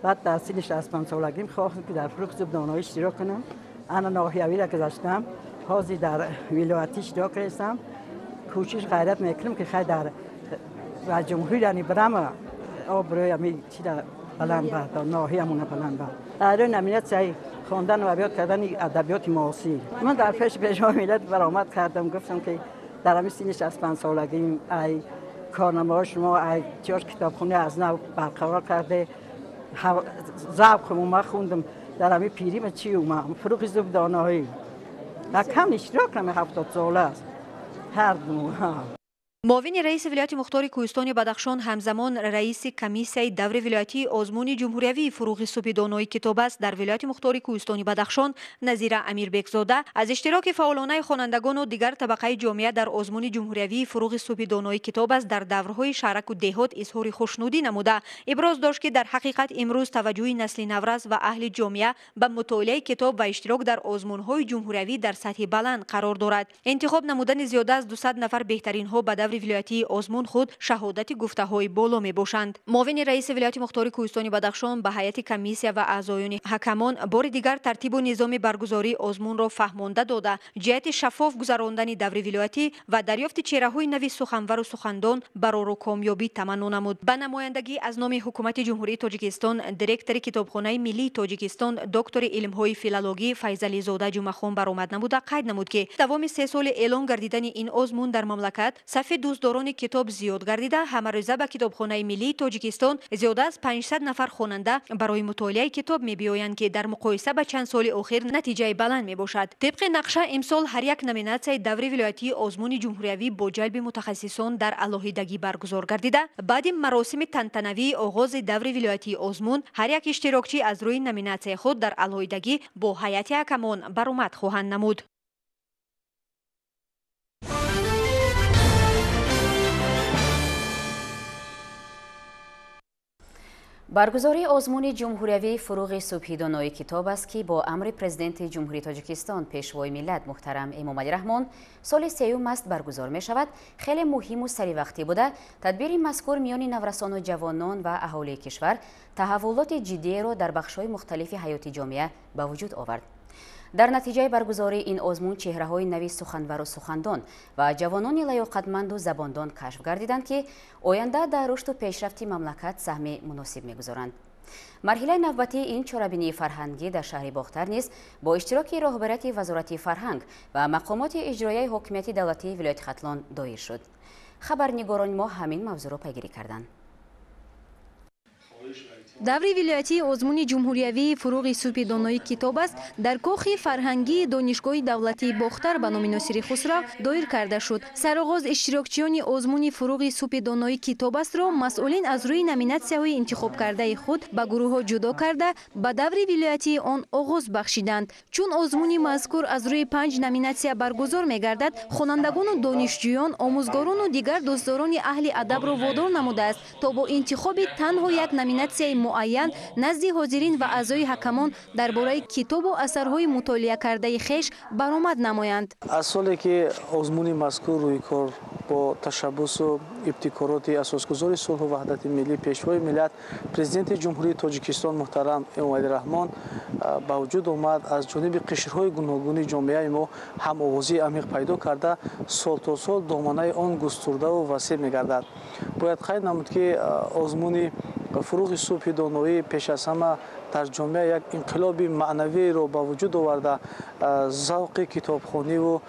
Баъд дар синни 65 солагим хостам, ки дар «Фуруғи субҳи доноӣ» иштирок кунам. Ана ноҳиявиро гузаштам, ҳозир дар вилоятӣ иштирок кардам. Кӯшиш ғайрат мекунам, ки хай дар ва ҷумҳурияни бирам, обрӯи ами чида баланд бардор, ноҳиямона баланд бар. Дар номинатсияи хондан ва абёт кардани адабиёти муосир ман дар пеши Пешвои миллат баромад кардам, гуфтам, ки дар ҳамин синни 65 солагим ай корнамоҳои шумо ай чиёш китобхона аз нав барқарор карде, завқам ма хондам. Дар ҳамин пирима чи умам «Фуруғи субҳи доноӣ» кам иштирок кунам, 70 сола аст ҳар ду. Муовини раиси вилояти мухтори Кӯҳистони Бадахшон, ҳамзамон раиси комиссияи даври вилоятии озмуни ҷумҳуриявии «Фуруғи субҳи донои китоб аст» дар вилояти мухтори Кӯҳистони Бадахшон Назира Амирбекзода аз иштироки фаъолонаи хонандагону дигар табақаи ҷомеа дар озмуни ҷумҳуриявии «Фуруғи субҳи донои китоб аст» дар даврҳои шаҳраку деҳот изҳори хушнудӣ намуда, иброз дошт, ки дар ҳақиқат имрӯз таваҷҷӯҳи насли наврас ва аҳли ҷомеа ба мутолиаи китоб ва иштирок дар озмунҳои ҷумҳуриявӣ дар сатҳи баланд қарор дорад. Интихоб намудани зиёда аз 200 нафар беҳтаринҳо ба даври вилоятии озмун худ шаҳодати гуфтаҳои боло мебошанд. Муовини раиси вилояти мухтори Кӯҳистони Бадахшон ба ҳайати комиссия ва аъзоёни ҳакамон бори дигар тартибу низоми баргузории озмунро фаҳмонда дода, ҷиҳати шаффоф гузарондани даври вилоятӣ ва дарёфти чеҳраҳои нави суханвару сухандон барору комёбӣ таманно намуд. Ба намояндагӣ аз номи ҳукумати Ҷумҳурии Тоҷикистон директори Китобхонаи миллии Тоҷикистон, доктори илмҳои филологӣ Файзализода Ҷумъахон баромад намуда, қайд намуд, ки давоми 3 соли эълон гардидани ин озмун дар мамлакат сафи дӯстдорони китоб зиёд гардида, ҳамарӯза ба Китобхонаи миллии Тоҷикистон зиёда аз 500 нафар хонанда барои мутолиаи китоб мебиёянд, ки дар муқоиса ба чанд соли охир натиҷаи баланд мебошад. Тибқи нақша, имсол ҳар як номинатсияи даври вилоятии озмуни ҷумҳуриявӣ бо ҷалби мутахассисон дар алоҳидагӣ баргузор гардида, баъди маросими тантанавии оғози даври вилоятии озмун ҳар як иштирокчӣ аз рӯи номинатсияи худ дар алоҳидагӣ бо ҳайати ҳакамон баромад хоҳанд намуд. Баргузории озмуни ҷумҳуриявии фуруғи субҳи донои китоб аст, ки бо амри Президенти Ҷумҳурии Тоҷикистон, Пешвои миллат муҳтарам Эмомалӣ Раҳмон соли сеюм аст баргузор мешавад, хеле муҳиму саривақтӣ буда, тадбири мазкур миёни наврасону ҷавонон ва аҳолии кишвар таҳаввулоти ҷиддиеро дар бахшҳои мухталифи ҳаёти ҷомеа ба вуҷуд овард. Дар натиҷаи баргузории ин озмун чеҳраҳои нави суханвару сухандон ва ҷавонони лаёқатманду забондон кашф гардиданд, ки оянда дар рушду пешрафти мамлакат саҳми муносиб мегузоранд. Марҳилаи навбатии ин чорабинии фарҳангӣ дар шаҳри Бохтар низ бо иштироки роҳбарияти Вазорати фарҳанг ва мақомоти иҷроияи ҳокимияти давлатии вилояти Хатлон доир шуд. Хабарнигорони мо ҳамин мавзӯъро пайгирӣ карданд. Даври вилоятии озмуни ҷумҳуриявии фуруғи субҳи донои китоб аст дар кохи фарҳангии Донишгоҳи давлатии Бохтар ба номи Носири Хусрав доир карда шуд. Сароғоз иштирокчиёни озмуни фуруғи субҳи донои китоб астро масъулин аз рӯи номинатсияҳои интихобкардаи худ ба гурӯҳҳо ҷудо карда, ба даври вилоятии он оғоз бахшиданд. Чун озмуни мазкур аз рӯи 5 номинатсия баргузор мегардад, хонандагону донишҷӯён, омӯзгорону дигар дӯстдорони аҳли адабро водор намудааст, то бо интихоби танҳо як номинатсияи муайян назди ҳозирин ва аъзои ҳакамон дар бораи китобу асарҳои мутолиакардаи хеш баромад намоянд. Аз соле ки озмуни мазкур рӯи кор бо ташаббусу ибтикороти асосгузори сулҳу ваҳдати миллӣ, Пешвои миллат, Президенти Ҷумҳурии Тоҷикистон муҳтарам Эмомалӣ Раҳмон ба вуҷуд омад, аз ҷониби қишрҳои гуногуни ҷомеаи мо ҳамовозии амиқ пайдо карда, сол то сол доманаи он густурдаву васеъ мегардад. Бояд қайд намуд, ки озмуни фуруғи субҳи доноӣ пеш аз ҳама дар ҷомеа як инқилоби маънавиро ба вуҷуд оварда, завқи китобхониву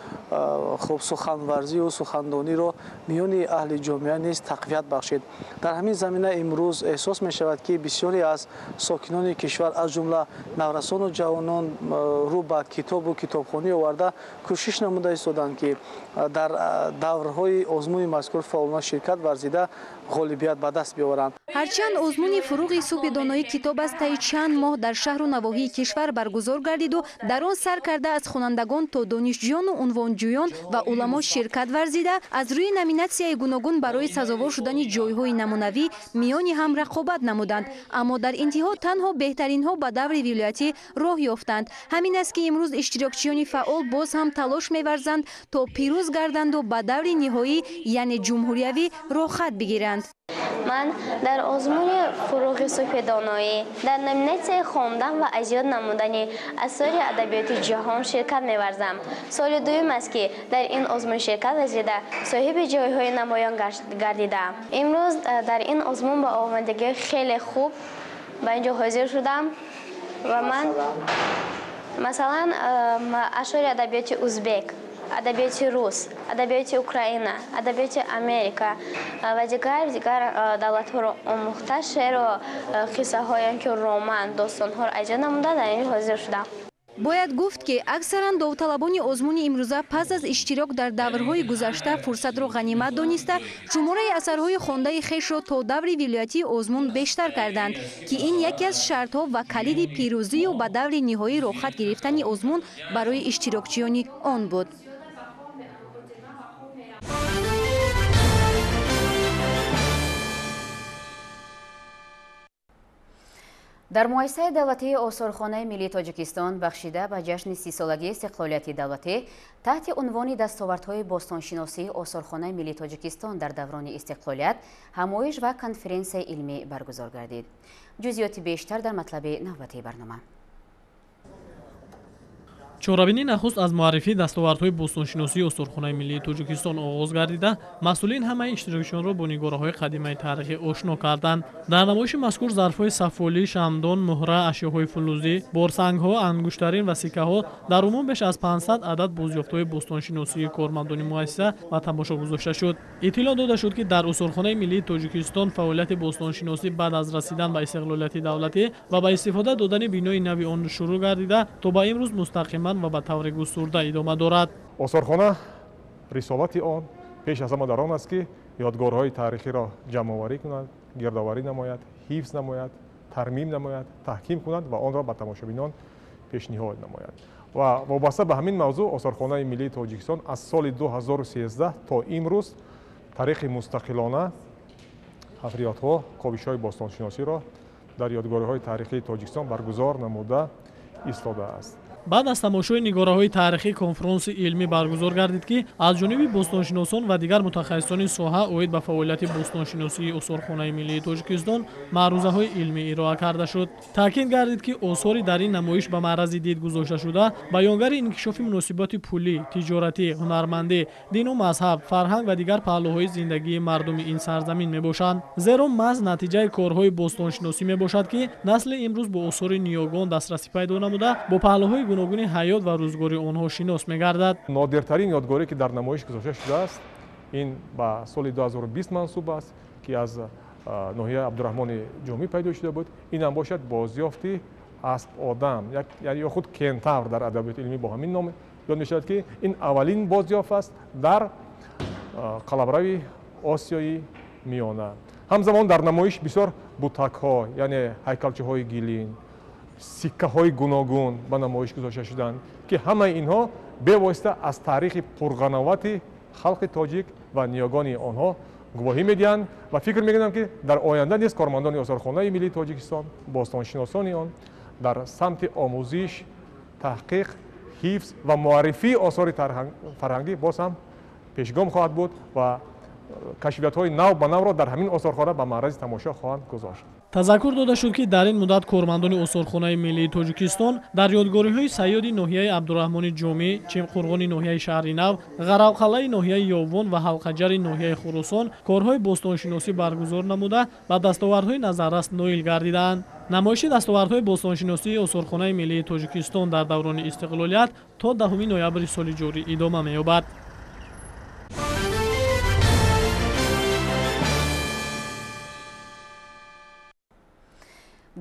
хуб суханварзиву сухандониро миёни аҳли ҷомеа низ тақвият бахшид. Дар ҳамин замина имрӯз эҳсос мешавад, ки бисёре аз сокинони кишвар, аз ҷумла наврасону ҷавонон, рӯ ба китобу китобхонӣ оварда, кӯшиш намуда истоданд, ки дар даврҳои озмуни мазкур фаъолона ширкат варзида, ғолибият ба даст биёваранд. Ҳарчанд озмуни фуруғи субҳи донои китоб аст таи чанд моҳ дар шаҳру навоҳии кишвар баргузор гардиду дар он сар карда аз хонандагон то донишҷӯёну унвонҷӯён ва уламо ширкат варзида, аз рӯи номинатсияи гуногун барои сазовор шудани ҷойҳои намунавӣ миёни ҳам рақобат намуданд. Аммо дар интиҳо танҳо беҳтаринҳо ба даври вилоятӣ роҳ ёфтанд. Ҳамин аст, ки имрӯз иштирокчиёни фаъол боз ҳам талош меварзанд, то пирӯз гарданду ба даври ниҳоӣ, яъне ҷумҳуриявӣ, роҳхат бигиранд. Ман дар озмуни фуруғи субҳи доноӣ дар номинатсияи хондан ва аз ёд намудани асори адабиёти ҷаҳон ширкат меварзам. Соли дуюм аст, ки дар ин озмун ширкат варзида, соҳиби ҷойҳои намоён гардидаам. Имрӯз дар ин озмун ба омодагии хеле хуб ба ин ҷо ҳозир шудам ва ман масалан ашъори адабиёти узбек, адабиёти рус, адабиёти Украина, адабиёти Америка ва дигар давлатҳоро омӯхта, шеъру қиссаҳоям ки роман, достонҳоро аҷо намуда дар ин ҳозир шудам. Бояд гуфт, ки аксаран довталабони озмуни имрӯза пас аз иштирок дар даврҳои гузашта фурсатро ғанимат дониста, шумораи асарҳои хондаи хешро то даври вилоятии озмун бештар карданд, ки ин яке аз шартҳо ва калиди пирӯзию ба даври ниҳоӣ роҳхат гирифтани озмун барои иштирокчиёни он буд. Дар муассисаи давлатии Осорхонаи миллии Тоҷикистон бахшида ба ҷашни 30-солагии истиқлолияти давлатӣ таҳти унвони дастовардҳои бостоншиносии Осорхонаи миллии Тоҷикистон дар даврони истиқлолият ҳамоиш ва конференсияи илмӣ баргузор гардид. Ҷузъиёти бештар дар матлаби навбатии барнома. Чорабинӣ нахуст аз муаррифии дастовардҳои бостоншиносии Осорхонаи миллии Тоҷикистон оғоз гардида, масъулин ҳамаи иштирокчиёнро бо нигораҳои қадимаи таърихӣ ошно карданд. Дар намоиши мазкур зарфҳои сафолӣ, шамдон, муҳра, ашёҳои фулӯзӣ, борсангҳо, ангуштарин ва сиккаҳо, дар умум беш аз 500 адад бозёфтҳои бостоншиносии кормандони муассиса ба тамошо гузошта шуд. Иттилоъ дода шуд, ки дар Осорхонаи миллии Тоҷикистон фаъолияти бостоншиносӣ баъд аз расидан ба истиқлолияти давлатӣ ва ба истифода додани бинои нави он шурӯъ гардида, то ба имрӯз мустақиман ва ба таври густурда идома дорад. Осорхона рисолати он пеш аз ҳама дар он аст, ки ёдгорҳои таърихиро ҷамъоварӣ кунад, гирдоварӣ намояд, ҳифз намояд, тармим намояд, таҳким кунад ва онро ба тамошобинон пешниҳод намояд. Ва вобаста ба ҳамин мавзӯъ Осорхонаи миллии Тоҷикистон аз соли 2013 то имрӯз тариқи мустақилона ҳафриётҳо, ковишҳои бостоншиносиро дар ёдгориҳои таърихии Тоҷикистон баргузор намуда истодааст. Баъд аз тамошои нигораҳои таърихӣ конфронси илмӣ баргузор гардид, ки аз ҷониби бостоншиносон ва дигар мутахассисони соҳа оид ба фаъолияти бостоншиносии Осорхонаи миллии Тоҷикистон маърузаҳои илмӣ ироа карда шуд. Таъкид гардид, ки осори дар ин намоиш ба маърази дид гузошта шуда баёнгари инкишофи муносиботи пулӣ, тиҷоратӣ, ҳунармандӣ, дину мазҳаб, фарҳанг ва дигар паҳлӯҳои зиндагии мардуми ин сарзамин мебошанд. Зеро маҳз натиҷаи корҳои бостоншиносӣ мебошад, ки насли имрӯз бо осори ниёгон дастрасӣ пайдо намуда, бо паҳлӯҳои гуногуни ҳаёт ва рӯзгори онҳо шинос мегардад. Нодиртарин ёдгорӣ, ки дар намоиш гузошта шудааст, ин ба соли 2020 мансуб аст, ки аз ноҳияи Абдураҳмони Ҷомӣ пайдо шуда буд. Ин ҳам бошад бозёфти асп одам, ё худ кентавр дар адабиёти илмӣ бо ҳамин ном ёд мешавад, ки ин аввалин бозёфт аст дар қаламрави Осиёи Миёна. Ҳамзамон дар намоиш бисёр бутакҳо, яъне ҳайкалчаҳои гилин, сиккаҳои гуногун ба намоиш гузошта шуданд, ки ҳамаи инҳо бевосита аз таърихи пурғановати халқи тоҷик ва ниёгони онҳо гувоҳӣ медиҳанд ва фикр мекунам, ки дар оянда низ кормандони Осорхонаи миллии Тоҷикистон, бостоншиносони он дар самти омӯзиш, таҳқиқ, ҳифз ва муаррифии осори фарҳангӣ боз ҳам пешгом хоҳад буд ва кашфиётҳои нав ба навро дар ҳамин осорхона ба маърази тамошо хоҳанд гузошт. Тазаккур дода шуд, ки дар ин муддат кормандони Осорхонаи миллии Тоҷикистон дар ёдгориҳои сайёди ноҳияи Абдураҳмони Ҷомӣ, Чимқурғони ноҳияи Шаҳри Нав, Ғаравқалаи ноҳияи Ёвон ва Ҳалқаҷари ноҳияи Хуросон корҳои бостоншиносӣ баргузор намуда ба дастовардҳои назаррас ноил гардидаанд. Намоиши дастовардҳои бостоншиносии Осорхонаи миллии Тоҷикистон дар даврони истиқлолият то 10 ноябри соли ҷорӣ идома меёбад.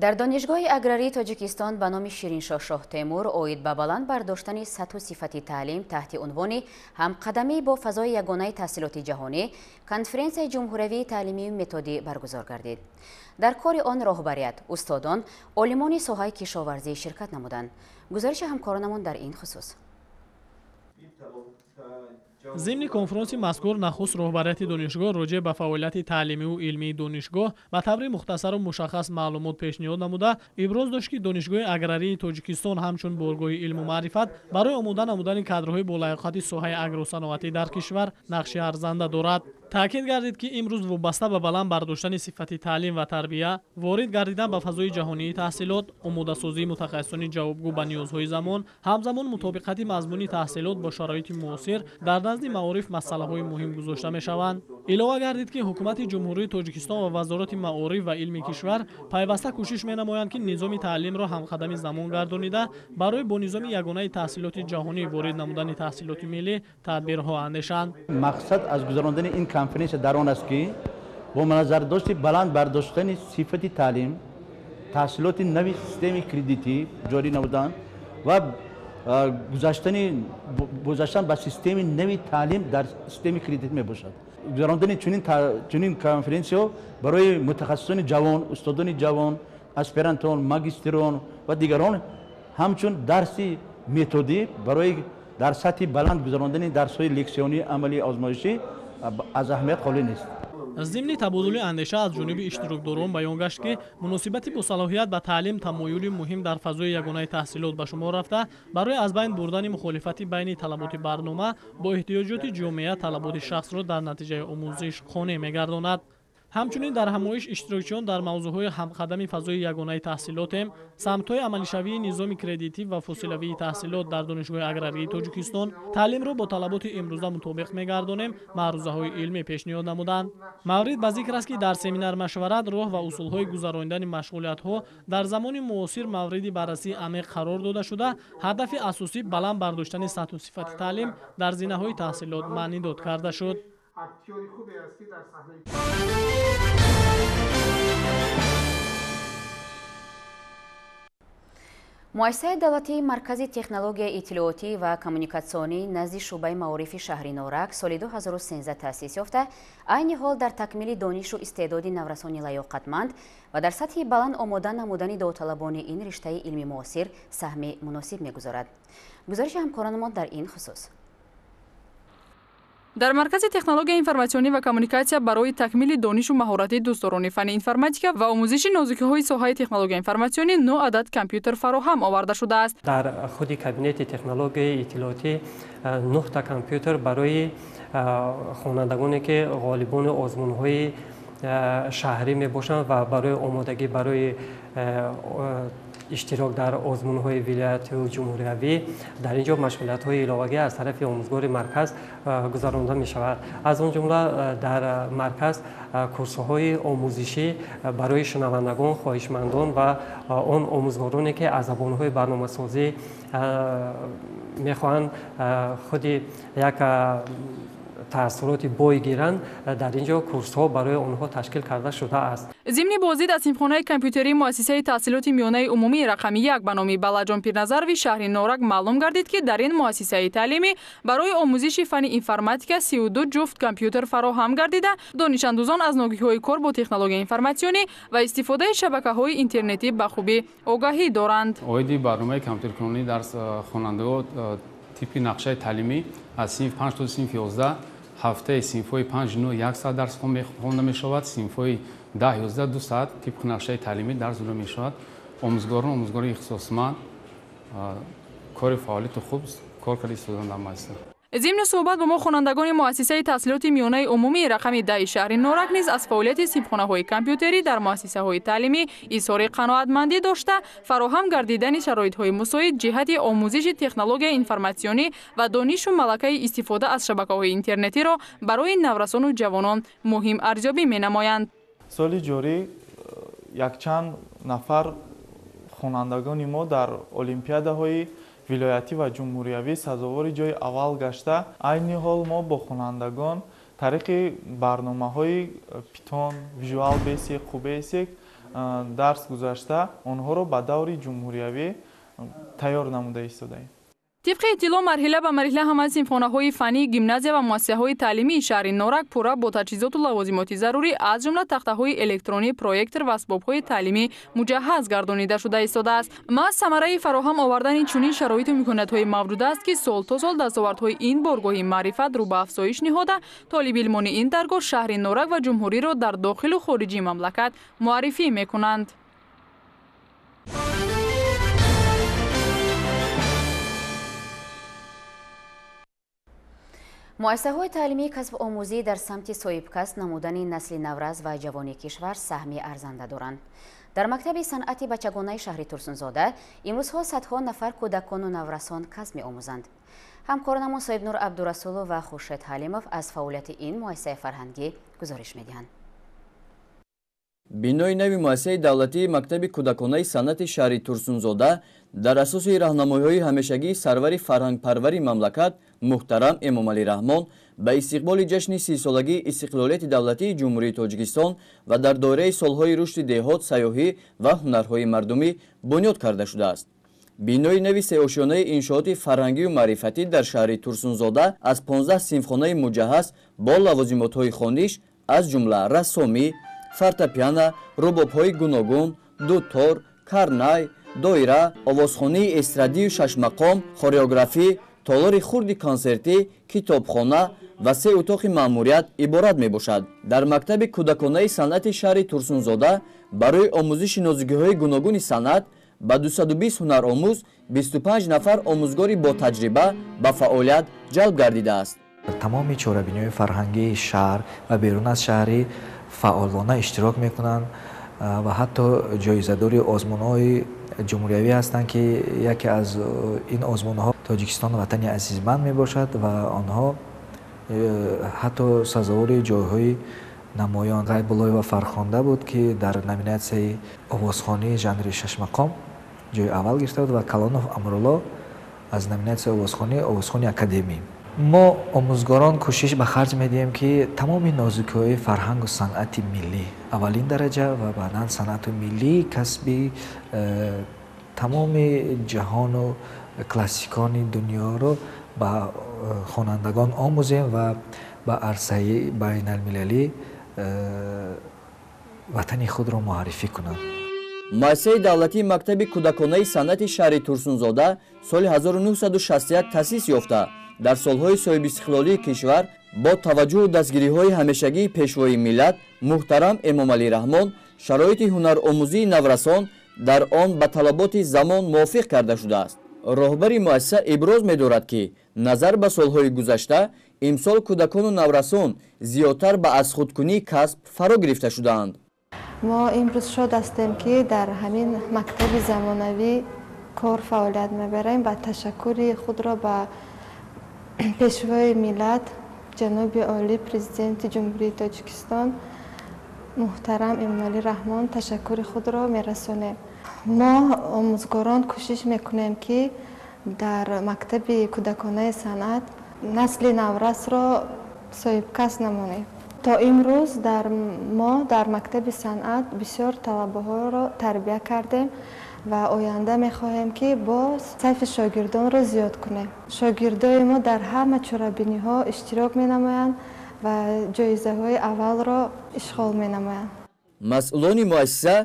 Дар Донишгоҳи аграрии Тоҷикистон ба номи Шириншоҳ Шоҳтемур оид ба баланд бардоштани сатҳу сифати таълим таҳти унвони ҳамқадамӣ бо фазои ягонаи таҳсилоти ҷаҳонӣ конференсияи ҷумҳуриявии таълимию методӣ баргузор гардид. Дар кори он роҳбарият, устодон, олимони соҳаи кишоварзӣ ширкат намуданд. Гузориши ҳамкоронамон дар ин хусус. Зимни конфронси мазкур нахуст роҳбарияти донишгоҳ роҷеъ ба фаъолияти таълимиву илмии донишгоҳ ба таври мухтасару мушаххас маълумот пешниҳод намуда, иброз дошт, ки Донишгоҳи аграрии Тоҷикистон ҳамчун боргоҳи илму маърифат барои омода намудани кадрҳои болаёқати соҳаи агросаноатӣ дар кишвар нақши арзанда дорад. Таъкид гардид, ки имрӯз вобаста ба баланд бардоштани сифати таълим ва тарбия, ворид гардидан ба фазои ҷаҳонии таҳсилот, омодасозии мутахассисони ҷавобгӯ ба ниёзҳои замон, ҳамзамон мутобиқати мазмуни таҳсилот бо шароити муосир дар назди маориф масъалаҳои муҳим гузошта мешаванд. Илова гардид, ки ҳукумати Ҷумҳурии Тоҷикистон ва Вазорати маориф ва илми кишвар пайваста кӯшиш менамоянд, ки низоми таълимро ҳамқадами замон гардонида, барои бо низоми ягонаи таҳсилоти ҷаҳонӣ ворид намудани таҳсилоти миллӣ тадбирҳо андешанд. Мақсад аз гузарондани ин конференсия дар он аст, ки бо назардошти баланд бардоштани сифати таълим, таҳсилоти нави системаи кредитӣ ҷорӣ намудан ва гузаштан ба системаи нави таълим дар системаи кредит мебошад. Гузарондани чунин конференсияҳо барои мутахассисони ҷавон, устодони ҷавон, аспирантон, магистрон ва дигарон ҳамчун дарси методӣ барои дар сатҳи баланд гузарондани дарсҳои лексионӣ, амалӣ, озмоишӣ аз аҳамият холӣ нест. Зимни табодули андеша аз ҷониби иштирокдорон баён гашт, ки муносибати босалоҳият ба таълим тамоюли муҳим дар фазои ягонаи таҳсилот ба шумор рафта, барои аз байн бурдани мухолифати байни талаботи барнома бо эҳтиёҷоти ҷомеа талаботи шахсро дар натиҷаи омӯзиш қонеъ мегардонад. Ҳамчунин дар ҳамоиш иштирокчиён дар мавзӯъҳои ҳамқадами фазои ягонаи таҳсилотем, самтҳои амалишавии низоми кредитӣ ва фосилавии таҳсилот дар Донишгоҳи аграрии Тоҷикистон, таълимро бо талаботи имрӯза мутобиқ мегардонем, маърузаҳои илмӣ пешниҳод намуданд. Маврид ба зикр аст, ки дар семинар-машварат роҳ ва усулҳои гузаронидани машғулиятҳо дар замони муосир мавриди баррасии амиқ қарор дода шуда, ҳадафи асосӣ баланд бардоштани сатҳу сифати таълим дар зинаҳои таҳсилот маънидод карда шуд. Муассисаи давлатии Маркази технологияи иттилоотӣ ва коммуникатсионӣ назди шӯъбаи маорифи шаҳри Норак соли 2013 таъсис ёфта, айни ҳол дар такмили донишу истеъдоди наврасони лаёқатманд ва дар сатҳи баланд омода намудани довталабони ин риштаи илми муосир саҳми муносиб мегузорад. Гузориши ҳамкоронамон дар ин хусус. Дар Маркази технологияи информатсионӣ ва коммуникатсия барои такмили донишу маҳорати дӯстдорони фанни информатика ва омӯзиши нозукиҳои соҳаи технологияи информатсионӣ 9 адад компютер фароҳам оварда шудааст. Дар худи кабинети технологияи иттилоотӣ 9 та компютер барои хонандагоне ки ғолибони озмунҳои шаҳрӣ мебошанд ва барои омодагӣ барои иштирок дар озмунҳои вилоятию ҷумҳуриявӣ дар ин ҷо машғулиятҳои иловагӣ аз тарафи омӯзгори марказ гузаронда мешавад. Аз он ҷумла дар марказ курсҳои омӯзишӣ барои шунавандагон, хоҳишмандон ва он омӯзгороне ки аз забонҳои барномасозӣ мехоҳанд худи як таассуроти бой гиранд, дар ин ҷо курсҳо барои онҳо ташкил карда шудааст. Зимни боздид аз синфхонаи компютерии муассисаи таҳсилоти миёнаи умумии рақами 1 ба номи Балаҷон Пирназарови шаҳри Норак маълум гардид, ки дар ин муассисаи таълимӣ барои омӯзиши фанни информатика 32 ҷуфт компютер фароҳам гардида, донишандӯзон аз ногиҳои кор бо технологияи информатсионӣ ва истифодаи шабакаҳои интернетӣ ба хубӣ огаҳӣ доранд. Оиди барномаи компютеркунонӣ дар хонандагон тибқи нақшаи таълимӣ аз синф 5 то синф 11 ҳафтаи синфҳои 5 9 1 соат дарс хонда мешавад, синфҳои 10 11 2 соат тибқи нақшаи таълимӣ дарс дода мешавад. Омӯзгорон омӯзгори ихтисосманд кори фаъолияти хуб кор карда истоданд дар муассиса. Зимни суҳбат бо мо хонандагони муассисаи таҳсилоти миёнаи умумии рақами 10 шаҳри Норак низ аз фаъолияти синфхонаҳои компютерӣ дар муассисаҳои таълимӣ изҳори қаноатмандӣ дошта, фароҳам гардидани шароитҳои мусоид ҷиҳати омӯзиши технологияи информатсионӣ ва донишу малакаи истифода аз шабакаҳои интернетиро барои наврасону ҷавонон муҳим арзёбӣ менамоянд. Соли ҷорӣ якчанд нафар хонандагони мо дар олимпиадаҳои вилоятӣ ва ҷумҳуриявӣ сазовори ҷойи аввал гашта, айни ҳол мо бо хонандагон тариқи барномаҳои Python, Visual Basic, QBasic дарс гузашта, онҳоро ба даври ҷумҳуриявӣ тайёр намуда истодаем. Тибқи иттилоъ, марҳила ба марҳила ҳамаи синфхонаҳои фаннӣ, гимназия ва муассисаҳои таълимии шаҳри Норак пурра бо таҷҳизоту лавозимоти зарурӣ, аз ҷумла тахтаҳои электронӣ, проектор ва асбобҳои таълимӣ муҷаҳҳаз гардонида шуда истодааст. Маҳз самараи фароҳам овардани чунин шароиту имкониятҳои мавҷуд аст, ки сол то сол дастовардҳои ин боргоҳи маърифат рӯ ба афзоиш ниҳода, толибилмони ин даргоҳ шаҳри Норак ва ҷумҳуриро дар дохилу хориҷи мамлакат муаррифӣ мекунанд. Муассисаҳои таълимии касбомӯзӣ дар самти соҳибкасб намудани насли наврас ва ҷавони кишвар саҳми арзанда доранд. Дар мактаби санъати бачагонаи шаҳри Турсунзода имрӯзҳо садҳо нафар кӯдакону наврасон касб меомӯзанд. Ҳамкоронамон Соҳибнур Абдурасулов ва Хуршед Ҳалимов аз фаъолияти ин муассисаи фарҳангӣ гузориш медиҳанд. Бинои нави муассисаи давлатии мактаби кӯдаконаи санъати шаҳри Турсунзода дар асоси раҳнамоиҳои ҳамешагии сарвари фарҳангпарвари мамлакат муҳтарам Эмомалӣ Раҳмон ба истиқболи ҷашни 30-солагии истиқлолияти давлатии Ҷумҳурии Тоҷикистон ва дар доираи солҳои рушди деҳот, сайёҳӣ ва ҳунарҳои мардумӣ бунёд карда шудааст. Бинои нави сеошёнаи иншооти фарҳангию маърифатӣ дар шаҳри Турсунзода аз 15 синфхонаи муҷаҳҳаз бо лавозимотҳои хониш, аз ҷумла рассомӣ, фортепиано, рубобҳои гуногун, дутор, карнай, доира, овозхонии эстрадию шашмақом, хореографӣ, толори хурди консертӣ, китобхона ва се утоқи маъмурият иборат мебошад. Дар мактаби кӯдаконаи санъати шаҳри Турсунзода барои омӯзиши нозукиҳои гуногуни санъат ба 220 ҳунаромӯз 25 нафар омӯзгори ботаҷриба ба фаъолият ҷалб гардидааст. Тамоми чорабиниҳои фарҳангии шаҳр ва берун аз шаҳри Фаъолона иштирок мекунанд ва ҳатто ҷоизадори озмунҳои ҷумҳуриявӣ ҳастанд, ки яке аз ин озмунҳо Тоҷикистон ватани азизманд мебошад ва онҳо ҳатто сазовори ҷойҳои намоён. Ғайбуллоева Фархонда буд, ки дар номинатсияи овозхонии жанри шашмақом ҷои аввал гирифта буд ва Калонов Амрулло аз номинатсияи овозхонӣ овозхони академӣ. Мо омӯзгорон кӯшиш ба харҷ медиҳем, ки тамоми нозукиҳои фарҳангу санъати миллӣ аввалин дараҷа ва баъдан санъату миллии касби тамоми ҷаҳону классикони дунёро ба хонандагон омӯзем ва ба арсаи байналмилалӣ ватани худро муаррифӣ кунанд. Муассисаи давлатии мактаби кӯдаконаи санъати шаҳри Турсунзода соли 1961 таъсис ёфта, дар солҳои соҳибистиқлолии кишвар бо таваҷҷӯҳу дастгириҳои ҳамешагии пешвои миллат муҳтарам Эмомалӣ Раҳмон шароити ҳунаромӯзии наврасон дар он ба талаботи замон мувофиқ карда шудааст. Роҳбари муассиса иброз медорад, ки назар ба солҳои гузашта имсол кӯдакону наврасон зиёдтар ба азхудкунии касб фаро гирифта шудаанд. Мо имрӯз шод ҳастем, ки дар ҳамин мактаби замонавӣ кор фаъолият мебарем ва ташаккури худро ба пешвои миллат, ҷаноби олӣ, Президенти Ҷумҳурии Тоҷикистон муҳтарам Эмомалӣ Раҳмон ташаккури худро мерасонем. Мо омӯзгорон кӯшиш мекунем, ки дар мактаби кӯдаконаи санъат насли наврасро соҳибкасб намонем. То имрӯз мо дар мактаби санъат бисёр талабаҳоро тарбия кардем ва оянда мехоҳем, ки боз сафи шогирдонро зиёд кунем. Шогирдои мо дар ҳама чорабиниҳо иштирок менамоянд ва ҷоизаҳои аввалро ишғол менамоянд. Масъулони муассиса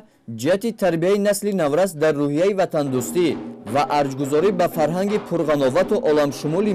ҷиҳати тарбияи насли наврас дар рӯҳияи ватандӯстӣ ва арҷгузорӣ ба фарҳанги пурғановату оламшумули